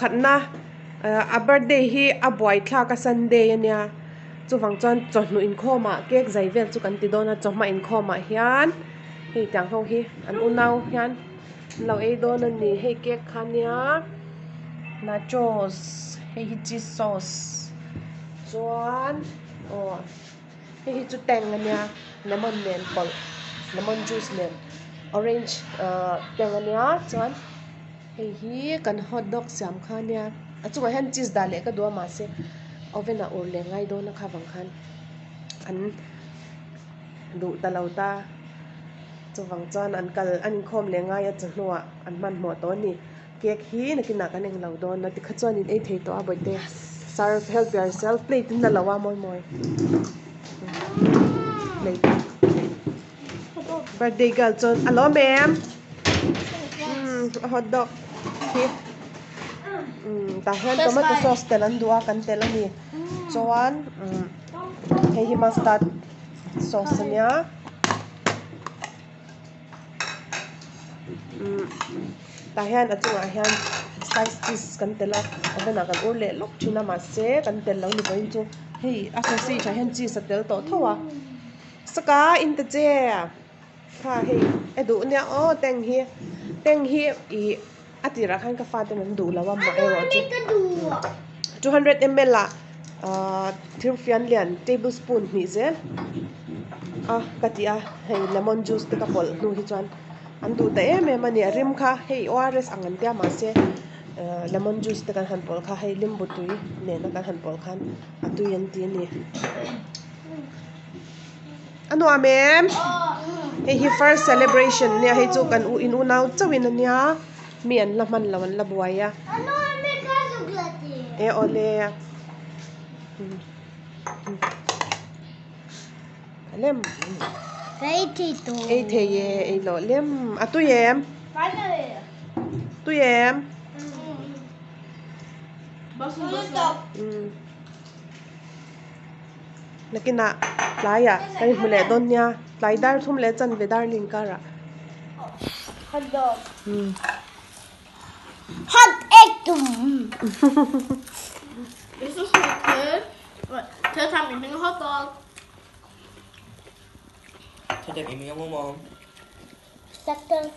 Thawkhatna a birthday hi a buaithlak a Sunday a nia chuvang chuan chawhnu inkhawmah cake zai vel chu kan ti dawn a chawhma inkhawmah hian hei tiang ho hi an unau hian an lo ei dawn a ni hei cake kha nia nachos hei hi cheese sauce chuan aw hei hi chu tang a nia lemon nen pawlh lemon juice nen orange ahh tang a nia chuan. Hei hi kan hot dog siam kha ania a chungah hian cheese dah leh ka duh a mahse oven ah ur leh ngai dawn a kha vang khan an duh ta lo ta chuvang chuan an kal an inkhawm leh ngai a chawhnuah an hmanhmawh tawh a ni cake hi nakinah kan englo dawn a tikha chuan in ei thei tawh a bawihte serve help yourself plate in la lo a mawi mawi plate birthday girl chuan a lawm em. Umm a hot dog hi umm tah hian tomato sauce tel an duh a kan tel a ni chuan umm hei hi mustard sauce a nia umm tah hian a chungah hian slice cheese kan tel a oven ah kan ur leh lawk thin a mahse kan tel lo ni vawiin chu hei a sausage ah hian cheese a tel tawh tho a saka in ta che. Kha hei a duh nia aw tank hi tank hi ih a tirah khan ka fate an duh lo a mah erawh chu 200 ml ah ahh thil fian lian table spoon hnih zel a ka ti a hei lemon juice te ka pawlh hnu hi chuan an duh ta em em a ni a rim kha hei ORS ang an tia mahse ahh lemon juice te kan han pawlh kha hei limbu tui nena kan han pawlh khan a tui an ti a ni. A nuam em? Hei hi first celebration nia hei chu kan u in unau chauhin a nia mi an la hman lo an la buai a e awle lem ei thei e ei loh lem a tui em tui em Nakinah tlaiah kan inhmu leh dawn nia tlai dar thum leh chanve dar link karah. Hot dog. Hot egg tum. This is my third, third time eating a hot dog.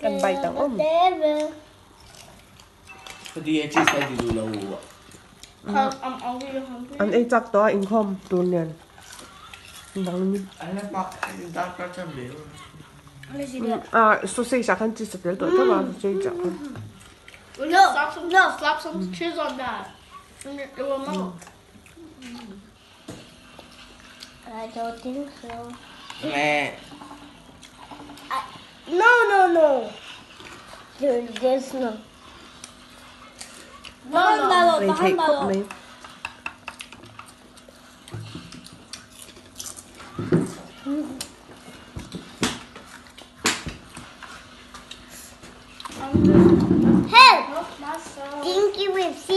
Kan bite ang awm. An ei chak tawh a inkhawm tur nen ah sausage ah khan cheese a tel tawh teuh a sausage ah khan. I don't think so. No no no. There, there's no. Ei theih khawp mai. Help! Dinky with C.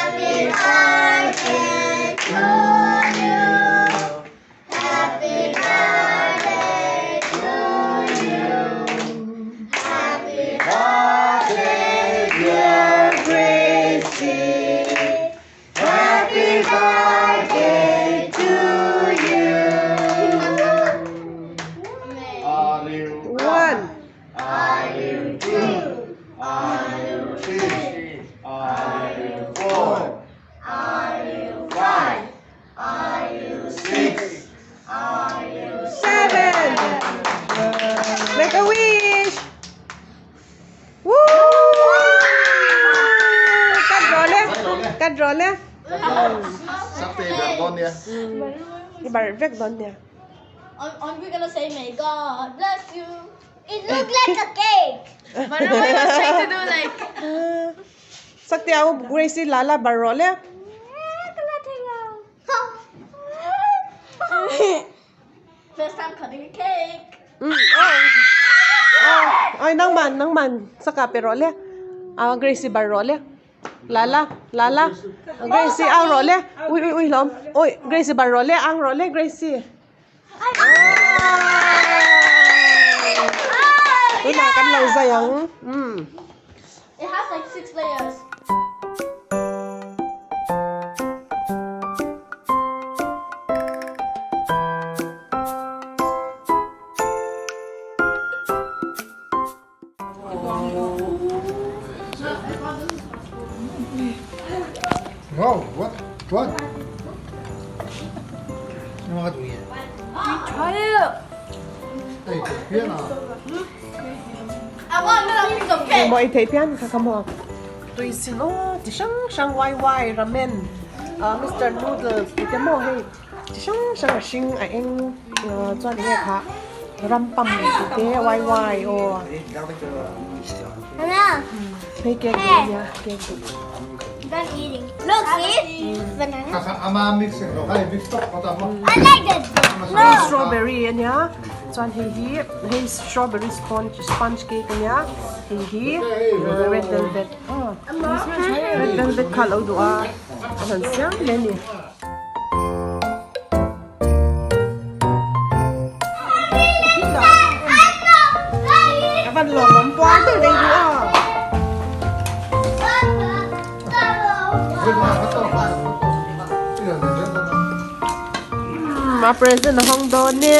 Happy birthday to you. Happy birthday to you. Happy birthday, dear Gracie. Happy birthday to you. One. Seven. Make a wish. Woo! Cut rawh le. Cut rawh le. I barh vek dawn nia. Sakte a u Grace i la la barh rawh le. Oi nangman nangman saka pe rawh le a Grace i barh rawh le la la la la Grace i ang rawh le ui ui ui hlawm ui Grace i barh rawh le ang rawh le Grace i tunah kan lo zai ang umm. It has like 6 layers. Wow, what? What? Try it. Engmaw ei theih pian kha ka maw tui sin aw chi hrang hrang wai wai ramen ah mister noodles tih te maw hei chi hrang hrang a hring a eng chuan enge kha rampam tih te wai wai aw hei cake duh ania cake duh. Strawberry ania chuan hei hi hei strawberry sponge sponge cake ania hei hi red velvet aw red velvet kha a lo duh a a han siam hle a ni. A van lawmawm puar deuh daih duh a. A present a hawng dawn e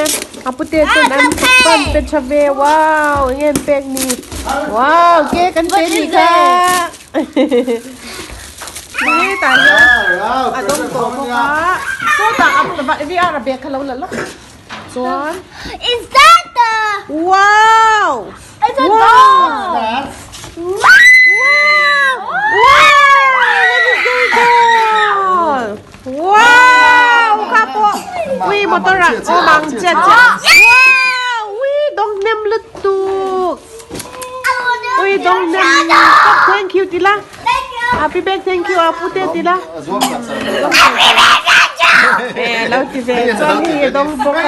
a pute chuan an pan pe tha ve wow eng em pek ni wow cake an pe ni kha hetah hian a dawng tawh bawk a sawtah a VR a bag kha lo la lawk chuan wow wow wow wow what is going on wow kha pawh ui motor ah awm ang chiah chiah wow ui dawng hnem lutuk Ui dawng hnem tak thank you tila. Happy birthday thank you apu te tila. Eh lo ti ve chuan hei a dawng bawk a.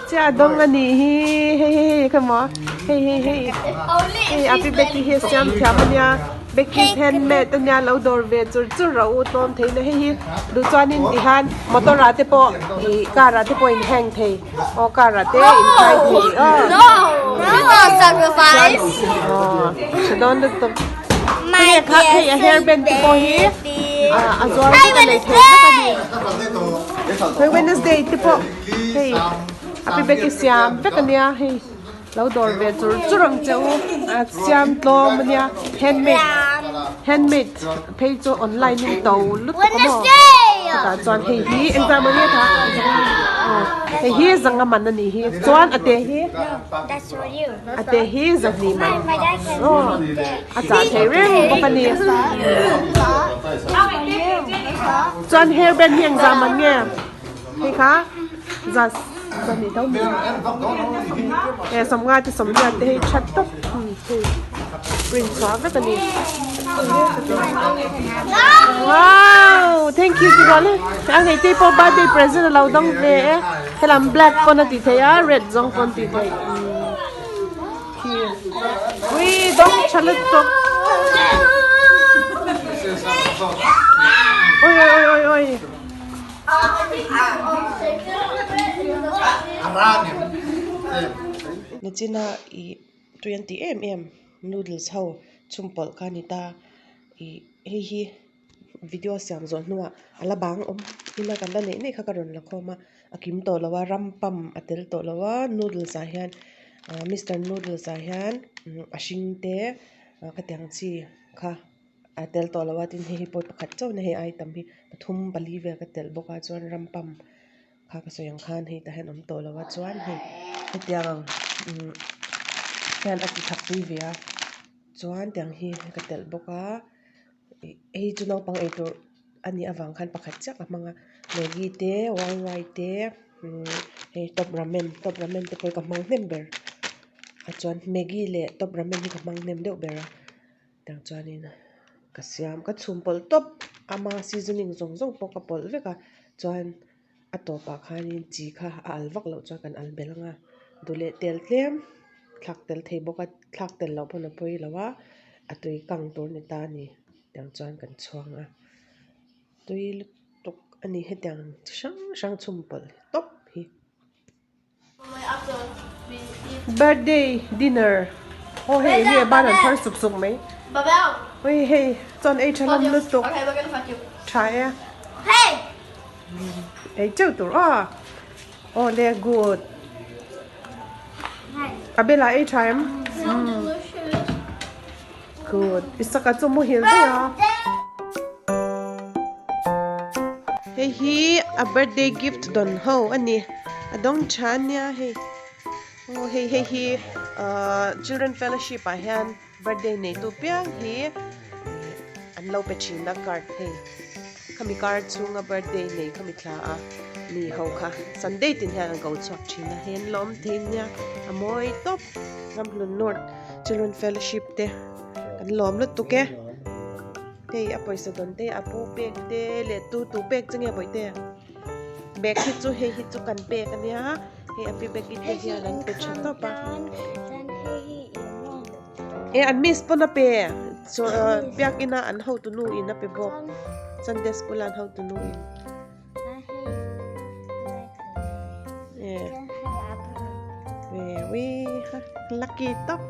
Chia a dawng a nih hi hei hei hei kha maw hei hei hei hei happy birthday hi a siam thiam a nia. Becky's handmade ania lo dawr ve chur chur rawh u tlawm thei na hei hi duh chuanin tihian motor ah te pawh ih car ah te pawh in hang thei aw car ah te in khai thei aw aw tha dawn lutuk hei a kha hei a hair band te pawh hi ah a zuar vek a lei thei vek a ni hei Wednesday te pawh hei a pi Becky siam vek ania hei. Lo dawr ve chur chur ang che u a siam tlawm ania handmade handmade phei chu online in to lutuk a maw chutah chuan hei hi engzah maw nge kha hei hi zanga man a nih hi chuan a te hi a te hi zahnih man aw a chah thei reng bawk a ni chuan hairband hi engzah man nge. Hei kha za zahnih tho mai e sawmnga te sawmriat te hei that tawp hei print chhuah vek a ni wow thank you ti rual e a hei te pawh birthday present a lo dawng ve e helam black pawn a tih theih a red zawng pawn a tih theih khi ui dawng tha lutuk oi oi oi oi oi. Nachina ih tui an tih em em noodles ho chhum pawlh kha a ni ta ih hei hi video siam zawh hnuah a la bang awm ila kan la neih neih kha ka rawn la khawm a a kim tawh lo a ram pam a tel tawh lo a noodles ah hian ah mister noodles ah hian a hring te khatiang chi kha. A tel tawh lo a tin hei hi pawi pakhat chauh na hei item hi pathum pali vel ka telh bawk a chuan ram pump kha ka sawi ang khan hei tah hian awm tawh lo a chuan hei hetiang ang umm hian a ti thak pui ve a. Chuan tiang hi ka telh bawk a ih hei chu naupang eitur a nih avang khan pakhat chiah ka hmang a maggi te wai wai te umm hei top ramen top ramen te pawh hi ka hmang hnem ber a chuan maggi leh top ramen hi ka hmang hnem deuh ber a tiang chuanin ka siam ka chhum pawlh tawp ama seasoning zawng zawng pawh ka pawlh vek a chuan a tawpah khanin chi kha a al vak loh chuan kan al belh ang a duh leh tel tlem thlak tel thei bawk a thlak tel loh pawn a pawi lo a a tui kang tur a ni ta a ni tiang chuan kan chhuang a tui lutuk a ni hetiang chi hrang hrang chhum pawlh tawp hi. Birthday dinner aw hei enge ban an phar suk suk mai ui hei chuan ei tha hlawm lutuk tha e ei teuh tur aw aw le good a bela ei tha em good i saka chu muhil daih a. Hei hi a birthday gift dawn ho a ni a dawng tha ania hei aw hei hei hi ahh children fellowship ah hian birthday nei tu piang hi an lo pe thin a card hei khami kar chhunga birthday nei khami thla a mi ho kha sunday tin hian an ko chhuak thin a hei an lawm thei nia a mawi tawp Ramhlun North children fellowship te an lawm lutuk e hei a pawisa dawn te a pu pek te leh tu tu pek chu nge bawihte bag hi chu hei hi chu kan pek ania hei a pi bag te hian an pe tha tawp a e an miss pawn a pe biakin a an hotu nu in a pe bawk sunday school a an hotu nu in. Lucky tawp.